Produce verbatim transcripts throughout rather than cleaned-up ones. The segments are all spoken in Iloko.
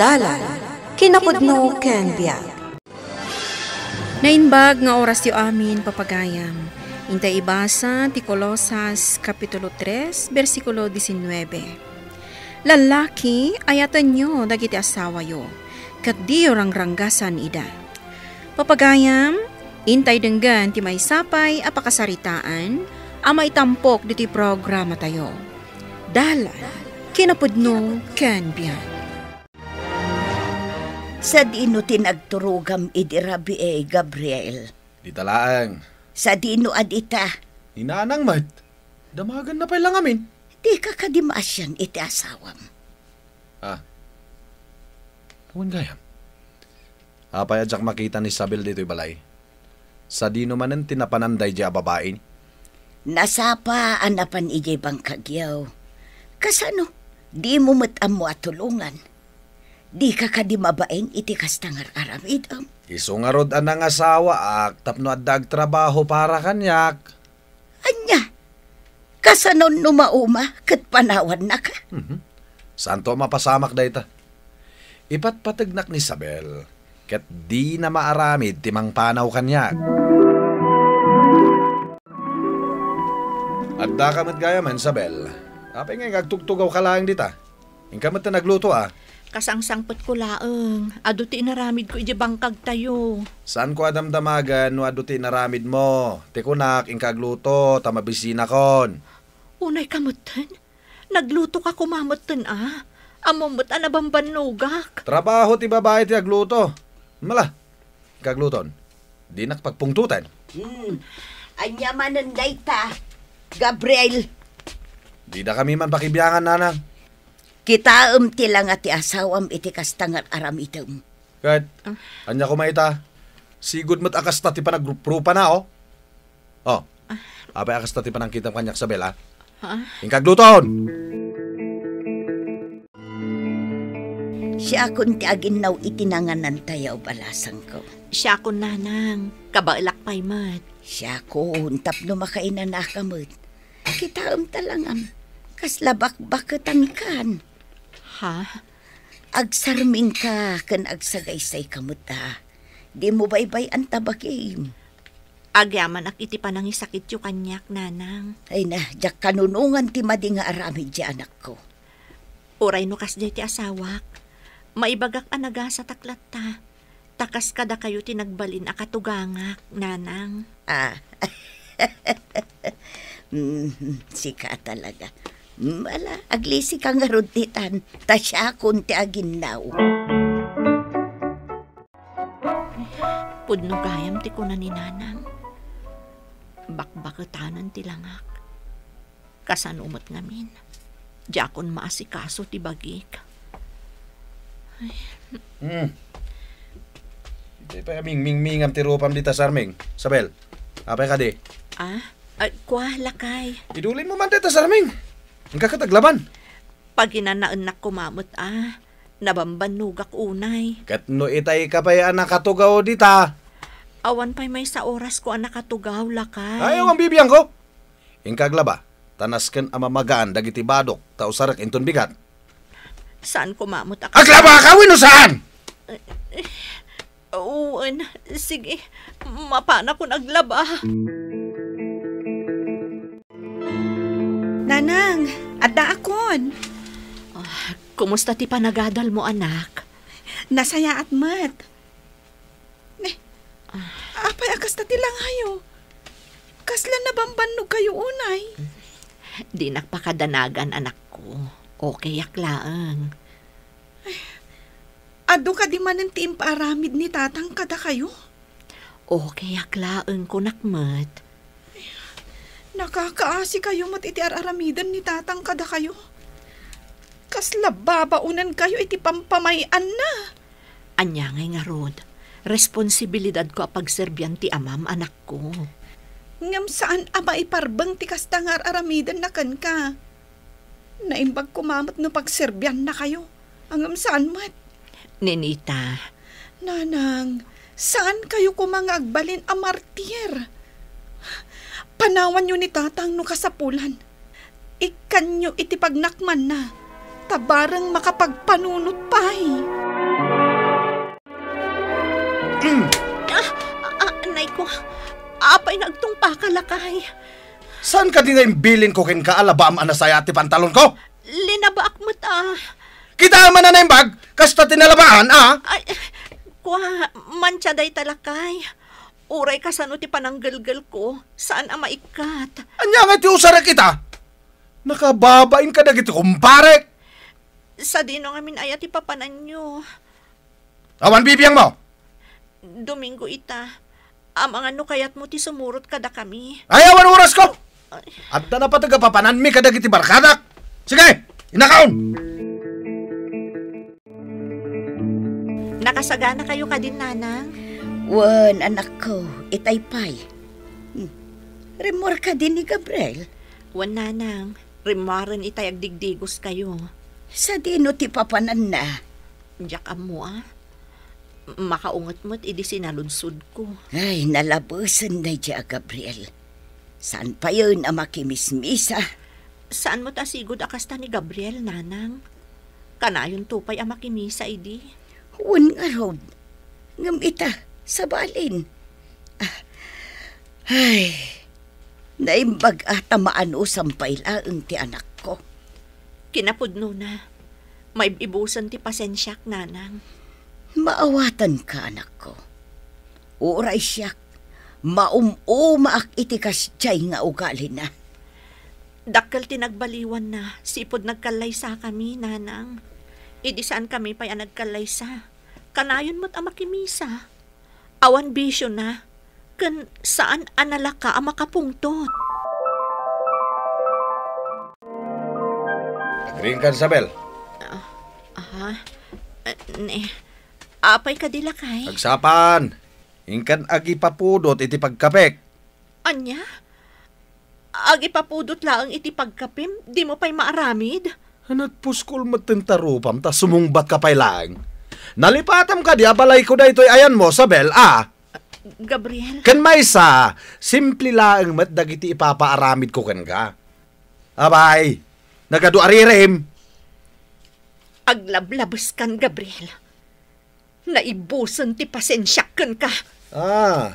Dalan, kinapudno ken biag. Naimbag nga orasyo amin, papagayam. Intay ibasa ti Colosas, Kapitulo tres, bersikulo disinnuebe. Lallaki, ayatenyo dagiti asawayo, ket diyo rangranggasan ida. Papagayam, intay denggen ti maysa pay a pakasaritaan a maitampok ditoy programatayo. Dalan, kinapudno ken biag. Sadino ti nagturogam idi rabii, Gabriel? Dita laeng. Sadino a dita? Ni nanang met. Damaganna pay la ngamin. Dika kadi maasian iti asawam? Ah. Wen gayam. Apay a diak makita ni Isabel ditoy balay? Sadino manen ti napanan daydiay a babai? Nasapa a napan idiay bangkagyo. Kasano? Dimo met ammo a tulongan. Dika kadi mabain iti kasta nga ar-aramidem? Isu ngarud a nangasawaak tapno adda agtrabaho para kaniak. Ania? Kasano no mauma ket panawannaka? Mhm. Saanto a mapasamak dayta. Ipatpategnak ni Isabel, ket dina maaramid ti mangpanaw kaniak. Addaka met gayam, Isabel. Apay ngay nga agtugtugaw ka laeng dita? Inka met ti nagluto, a? Kasangsangpetko laeng. Adu ti inaramidko idiay bangkagtayo. Saanko a damdamagen no adu ti inaramidmo. Ti kunak, inka agluto, ta mabisinakon. Unay ka metten? Naglutoka koma metten, a? Ammom met a nabambannogak. Trabaho ti babai ti agluto. Mala, inka agluton. Dinak pagpungtoten. Hmm. Ania manen dayta, Gabriel? Didakami man pakibiangan, nanang. Kitaem ti langa ti asawam iti kasta nga ar-aramidem. Ket, ah, ania koma ita? Sigud met a kasta ti panagruprupana, o. O. Ah. Apay a kasta ti panangkitam kaniak, Isabel, a? Ah. Inka agluton! Siakon ti aginnaw iti nanganantayo, balasangko. Siakon, nanang. Kabaelak pay met. Siakon, tapno makainanaka met. Kitaem ta langam. Kasla bakbaketankan. Ha? Agsarmingka ken agsagaysayka met, a. Dimo baybay-an ta bagim. Agyamanak iti panangisakityo kaniak, nanang. Ay na, diak kanunongan ti madi nga aramid ti anakko. Uray no kasdiay ti asawak, maibagak a nagasatak latta. Ta kas kadakayo ti nagbalin a katugangak, nanang. Ah. Mm, sika talaga. Mm, ala, aglisika ngarud ditan, ta siakon ti aginnaw. Pudno gayam ti kuna ni nanang. Bakbaketanan ti langak. Kasano met ngamin? Diakon maasikaso ti bagik. Ay. Hmm. Itay pay a mingmingmingam ti rupam dita, Sarming. Isabel, apay kadi? Ah? Ay, kua, lakay. Idulinmo man dayta, Sarming. Inka ket aglaban. Paginanaennak koma met, a. Nabambannogak unay. Ket no itay ka pay a nakatugaw dita? Awan pay maysa orasko a nakatugaw, lakay. Ay, awan bibiangko. Inka aglaba, ta nasken a mamagaan dagiti badok ta usarek inton bigat. Saan koma met a... Aglaba ka wenno saan? Wen, sige, mapanakon aglaba. Nanang, addaakon. Ah, kumusta ti panagadalmo, anak? Nasayaat met. Ne, ah, apay a kasta ti langayo? Kasla nabambannog kayo unay? Dinak pakadanagan, anakko. Okayak laeng. Adu kadi manen ti impaaramid ni tatang kadakayo? Okayak laeng, kunak met. Nakakaasi kayo met iti ar-aramiden ni tatang kadakayo. Kasla babaonen kayo iti pampamay-anna. Ania ngay ngarud, responsibilidadko a pagserbian ti amam, anakko. Ngem saan a maiparbeng ti kasta nga ar-aramidenna kenka. Naimbag koma met no pagserbianna kayo. Ngem saan met. Ninita. Nanang, saan kayo koma nga agbalin a martir? Panawanyo ni tatang no kasapulan. Ikkanyo iti pagnakmanna, ta bareng makapagpanunot pay. Ay, nagtungpaka, lakay. Saan kadi nga imbilinko kenka a labaam a nasayaat ti pantalonko? Linabaak met, a. Kitaem a naimbag, kasta ti nalabaan, a? Ay, kua, mantsa dayta, lakay. Uray kasano ti pananggelgelko, saan a maikkat. Ania ngay ti usarek ita? Nakababain kadagiti kumparek. Sadino ngamin aya ti papananyo? Awan bibiangmo. Domingo ita. Amangan no kayatmo ti sumurot kadakami. Ay, awan orasko! Ay. Adda napateg a papananmi kadagiti barkadak. Sige, innakaon! Nakasaganakayo kadin, nanang? Wen, anakko, itay pay. Hmm. Rimmuar kadi ni Gabriel? Wen, nanang, rimmuaren itay agdigdigoskayo. Sadino ti papananna? Diak ammo, a. Makaunget met idi sinaludsodko. Ay, nalabesen daydiay a Gabriel. Saan payen a makimismisa? Saan met a sigud a kasta ni Gabriel, nanang. Kanayonto pay a makimisa idi. Wen ngarud. Ngem ita, sabali. Ah, ay, naimbag a ta maanusam pay laeng ti anakko. Kinapudnona, maib-ibusen ti pasensiak, nanang. Maawatanka, anakko. Uray siak, maum-umaak iti kasdiay nga ugalina. Dakkel ti nagbaliwanna, sipud nagkallaysakami, nanang. Idi saankami pay a nagkallaysa, kanayon met a makimisa. Awan bisiona, ken saan a nalaka a makapungtot. Agriingkan, Isabel? Ah, aha. Eh, ne. Apay kadi, lakay? Agsapa. Inkan agipapudot iti pagkapek. Ania? Agipapudot laeng iti pagkapem, dimo pay maaramid? Nagpuskol met ti tarupam ta sumungbatka pay laeng. Nalipatam kadi a balayko daytoy ayanmo, Isabel, a? Gabriel? Ken maysa, simple laeng met dagiti ipapaaramidko kenka. Apay, nagadu a ririm. Aglablabeskan, Gabriel. Naibusen ti pasensiak kenka. Ah,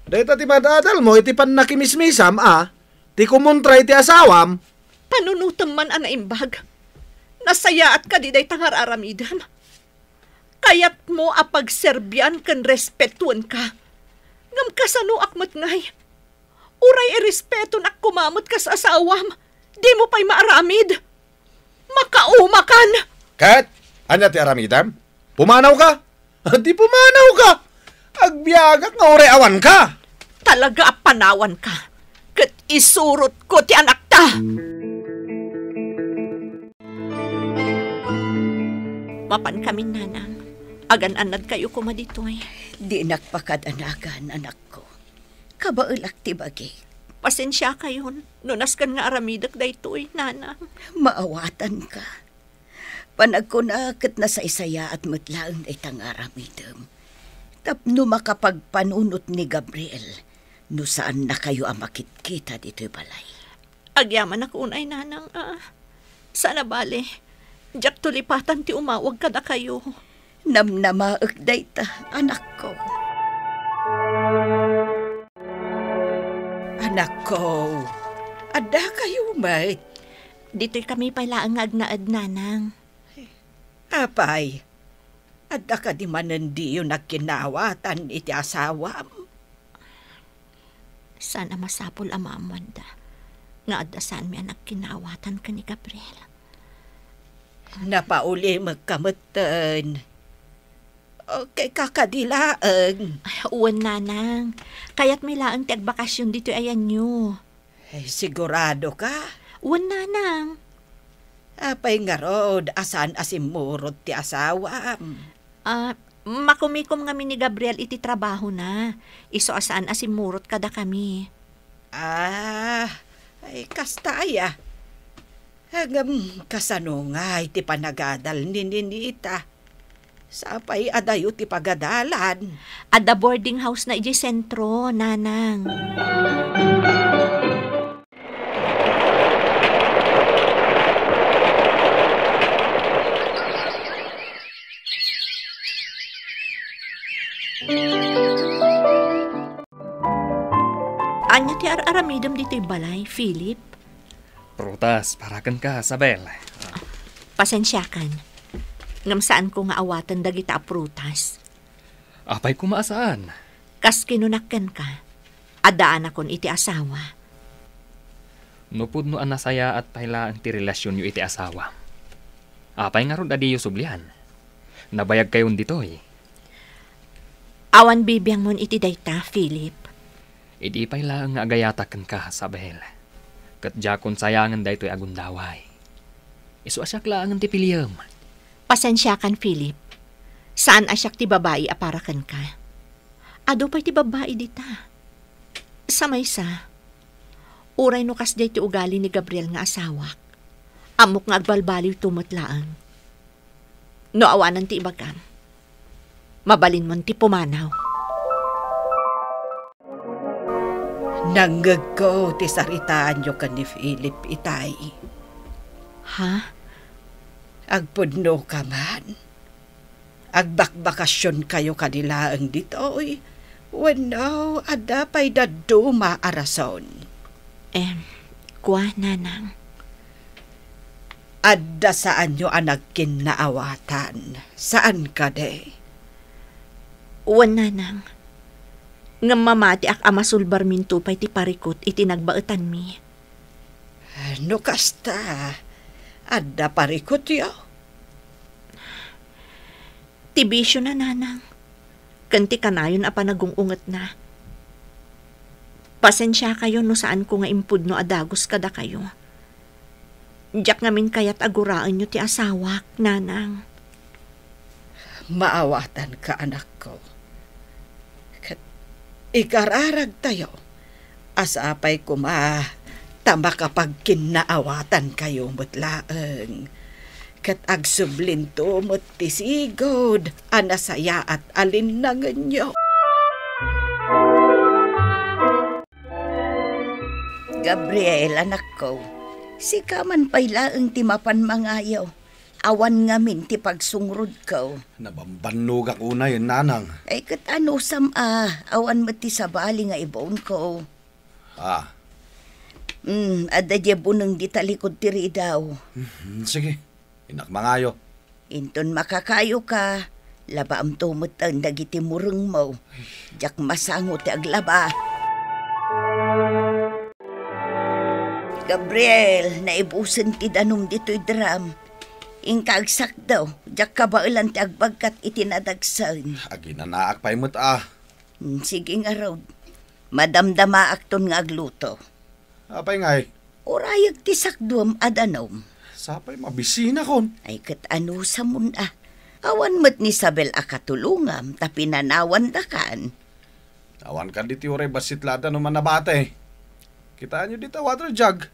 dayta ti madadalmo iti pannakimismisam, a? Ti kumontra iti asawam? Panunotem man a naimbag. Nasayaat kadi dayta nga ar-aramidem? Kayatmo a pagserbian ken respetuenka. Ngem kasanoak met ngay? Uray irespetonak koma met kas asawam, dimo pay maaramid. Makaumakan! Ket, ania ti aramidem? Pumanawka? Di pumanawka! Agbiagak nga uray awanka! Talaga a panawanka, ket isurotko ti anakta! Mapankamin, nanang. Agan-annadkayo koma ditoy. Dinak pakadanagan, anakko. Kabaelak ti bagi. Pasensiakayon no nasken nga aramidek daytoy, nanang. Maawatanka. Panagkunak ket nasaysayaat met laeng dayta nga aramidem. Tapno makapagpanunot ni Gabriel no saannakayo a makitkita ditoy balay. Agyamanak unay, nanang, a. Saan a bale, diak tulipatan ti umawag kadakayo. Namnamaek dayta, anakko. Anakko, addakayo met? Ditoy kami pay laeng nga agnaed, nanang. Apay, adda kadi manen diyo nagkinawatan iti asawam? Saan a masapul a maammoanda nga adda saanmi a nagkinawatan ken ni Gabriel. Napaulimekka metten. Okay ka kadi laeng? Ay, wen, nanang. Kayatmi laeng ti agbakasyon ditoy ayanyo. Ay, sigurado ka? Wen, nanang. Apay ngarud a saan a simmurot ti asawam? Ah, makumikom ngamin ni Gabriel iti trabahona. Isu a saan a simmurot kadakami. Ah, ay, kasta aya. Ngem kasano ngay ti panagadal ni Ninita? Sapay adayo ti pagadalan. Adda boarding house na idiay sentro, nanang. Pidem ditoy balay, Philip? Prutas para kenka, Isabel. Pasensiakan. Ngem saanko nga awaten dagita a prutas. Apay koma a saan? Kas kinunak kenka, addaanakon iti asawa. No pudno a nasayaat pay laeng ti relasionyo iti asawa, apay ngarud a diyo sublian? Nabayagkayon ditoy. Awan bibiangmon iti dayta, Philip. Idi pay laeng nga agayatak kenka, Isabel, ket diakon sayangen daytoy a gundaway. Isu a siak laengen ti piliem. Pasensiakan, Philip. Saan a siak ti babai a para kenka. Adu pay ti babbai dita. Sa maysa, uray no kasdiay ti ugali ni Gabriel nga asawak, ammok nga agbalbaliwto met laeng. No awanan ti ibagam, mabalinmon ti pumanaw. Nangngegko ti saritaanyo ken ni Philip itay. Ha? Agpudnoka man? Agbakbakasionkayo kadi laeng ditoy? Wenno, adda pay dadduma a rason? Em, kua, nanang. Adda saanyo a nagkinnaawatan, saan kadi? Wen, nanang. Ngem mamatiak a masulbarminto pay ti parikut iti nagbaetanmi. No kasta, adda parikutyo? Ti bisiona, nanang, ken ti kanayon a panagung-ungetna. Pasensiakayo no saanko nga impudno a dagus kadakayo. Diak ngamin kayat a guraenyo ti asawak, nanang. Maawatanka, anakko. Ket ikararagtayo a sapay koma ta makapagkinnaawatankayo met laeng. Ket agsublinto met ti sigud a nasayaat a linnangenyo. Gabriel, anakko, sika man pay laeng ti mapan mangayo. Awan ngamin ti pagsungrodko. Nabambannogak unay, nanang. Ay, ket anusam a, awan met ti sabali nga ibaonko. Ah. Hmm, adda diay buneng dita likud ti ridaw. Hmm, sige. Innak mangayo. Inton makakayoka, labaamto metten dagiti murengmo. Diak masango ti aglaba. Gabriel, naibusen ti danum ditoy drum. Inka agsakdo, diak kabaelan ti agbagkat iti nadagsen. Aginanaak pay met a. Hmm, sige ngarud. Madamdamaakton nga agluto. Apay ngay? Urayek ti sakduem a danum. Sapay mabisinakon. Ay, ket anusamon a. Awan met ni Isabel a katulongam ta pinanawandakan. Awan kadi ti uray bassit la a danum a nabati. Kitaenyo dita water jug.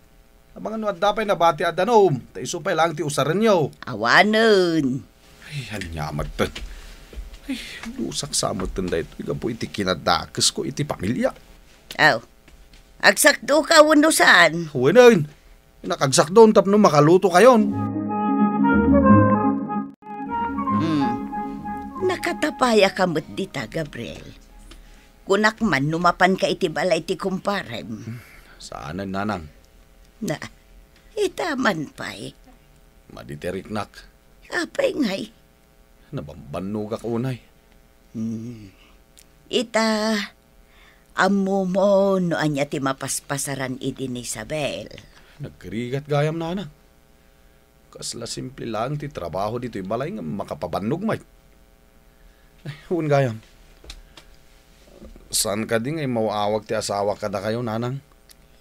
Amangan no adda pay nabati a danum, ta isu pay laeng ti usarenyo. Awanen. Ay, ania metten. Ay, lusak sa metten daytoy gapu iti kinadakesko iti pamilia. Aw, agsakdoka wenno saan? Wenen, nakagsakdon tapno makalutokayon. Hmm. Nakatapayaka met dita, Gabriel. Kunak man no mapanka iti balay ti kumparem. Saanen, nanang. Na, ita man pay. Madi ti riknak. Apay ngay? Nabambannogak unay. Hmm. Ita, ammomo no ania ti mapaspasaran idi ni Isabel? Nagrigat gayam, nanang. Kasla simple laeng ti trabaho ditoy balay ngem makapabannog met. Ay, wen gayam. Saan kadi nga immaw-awag ti asawak kadakayo, nanang?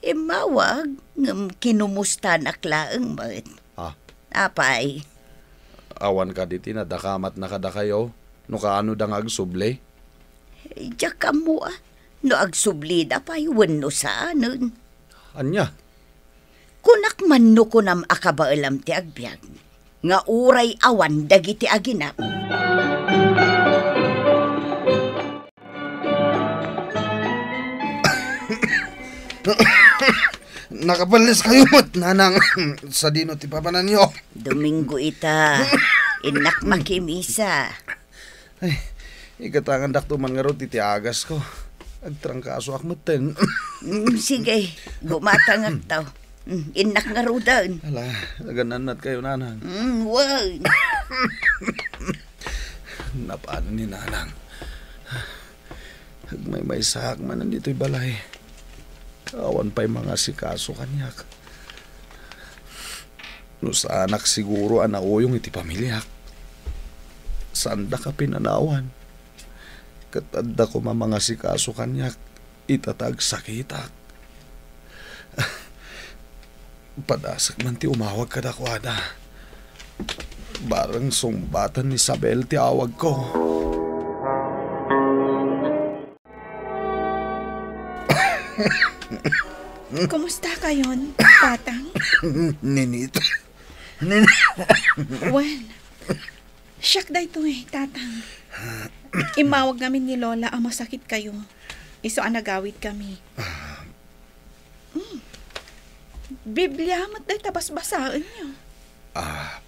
Immawag, ngem kinumustanak laeng met. Ah. Apay? Awan kadi ti nadakamatna kadakayo no kaanoda nga agsubli? Diak ammo a, no agsublida pay wenno saanen. Ania? Kunak man no kunam a kabaelam ti agbiag, nga uray awan dagiti aginam. Nakapalleskayo met, nanang. Sadino ti papananyo? Domingo ita. Innak makimisa. Ay, igatangandakto man ngarud iti agasko. Agtrangkasoak metten. Mm, sige, gumatangakto. Mm, innak ngaruden. Ala, aganannatkayo, nanang. Mm, wen. Napan ni nanang. Agmaymaysaak manen ditoy balay. Awan pay mangasikaso kaniak. No saanak siguro a nauyong iti pamiliak, saandaka pinanawan. Ket adda koma mangasikaso kaniak ita ta agsakitak. Padasek man ti umawag kadakuada. Bareng sungbaten ni Isabel ti awagko. Kumusta kayon, Tatang? Ninit. Ninit. Wen, siak daytoy, Tatang. Immawag ngamin ni Lola a masakit kayo. Isu a nagawid kami. Mm. Biblia met dayta basbasaenyo. Ah,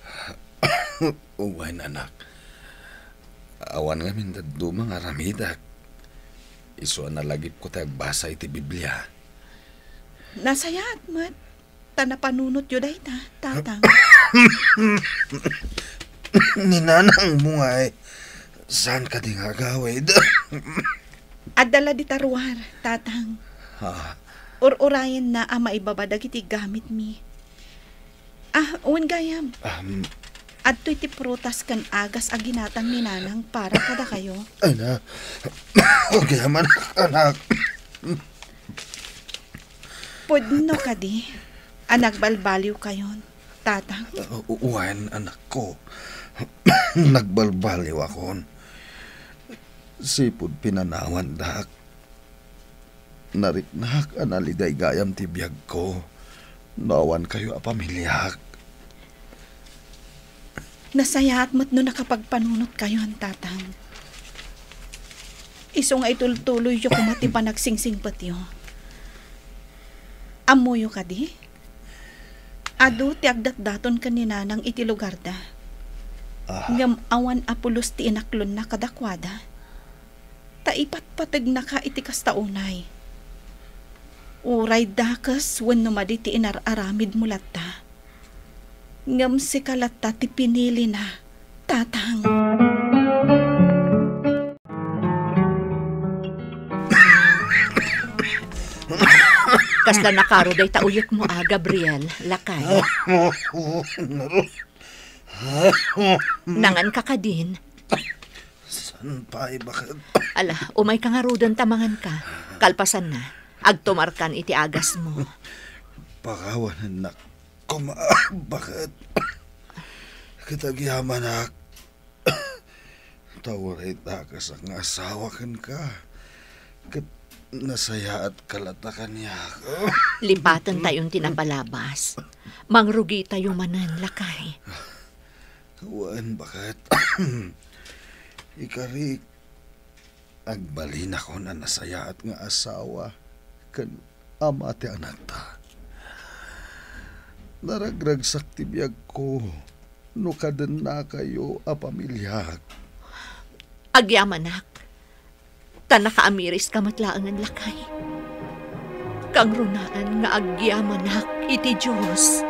wen, anak. Awan ngamin dadduma nga aramidek. Isu a nalagipko ti agbasa iti Biblia. Nasayaat met, ta napanunotyo dayta, Tatang. Ni nanangmo ngay, saan kadi nga agawid? Adda la dita ruar, Tatang. Ha? Ur-urayenna a maibaba dagiti gamitmi. Ah, wen gayam. Um, Adtoy ti prutas ken agas a ginatang ni Nanang para kadakayo. Ana, agyamanak, anak. Pudno kadi a nagbalbaliwkayon, Tatang? Uh, wen, anakko. Nagbalbaliwakon. Sipud pinanawandak. Nariknak a naliday gayam ti biagko no awan kayo a pamiliak. Nasayaat met no nakapagpanunotkayon, Tatang. Isu nga itultuloyyo koma ti panagsingsingpetyo. Ammoyo kadi? Adu ti agdatdaton ken ni Nanang iti lugarda. Ah. Ngem awan a pulos ti inaklonna kadakuada. Ta ipatpategnaka iti kasta unay. Uray dakes wenno madi ti inar-aramidmo latta, ngem sika latta ti pinilina, Tatang. Kasla nakaro dayta uyotmo a, Gabriel, lakay. Nanganka kadin? Saan pay, baket? Ala, umayka ngaruden ta manganka. Kalpasanna, agtumarkan iti agasmo. Pakawanennak koma, baket. Ket agyamanak ta uray dakes nga asawa kenka. Ket nasayaatka latta kaniak. Lipatentayon ti napalabas. Mangrugitayo manen, lakay. Wen, baket. Ikarik, agbalinakon a nasayaat nga asawa ken ama ti anakta. Naragragsak ti biagko no kadennakayo a pamiliak. Agyamanak, ta nakaamiriska met laengen, lakay. Kangrunaen nga agyamanak iti Dios.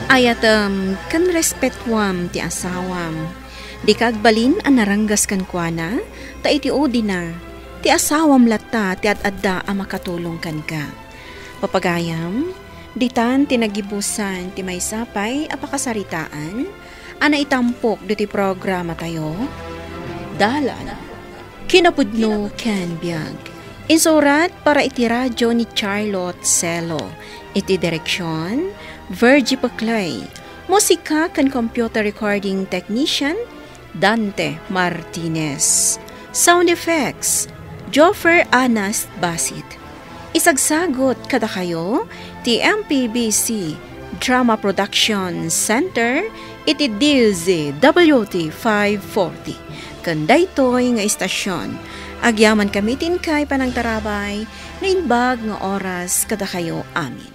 Ayatem ken respetuam ti asawam. Dika agbalin a naranggas kenkuana, ta iti udina, ti asawam latta ti ad-adda a makatulong kenka. Papagayam, ditan ti nagibusan ti maysa pay a pakasaritaan a naitampok ditoy programatayo, Dalan, Kinapudno ken Biag. Insurat para iti radio ni Charlotte Celo. Iti direksion, Virgie Peclay. Musika ken computer recording technician, Dante Martinez. Sound effects, Joffer Anas Basit. Isagsagut kadakayo ti M P B C Drama Production Center iti D Z W T five forty. Ken daytoy nga istasyon, agyamankami ti inkay panangtarabay nga imbag nga oras kadakayo amin.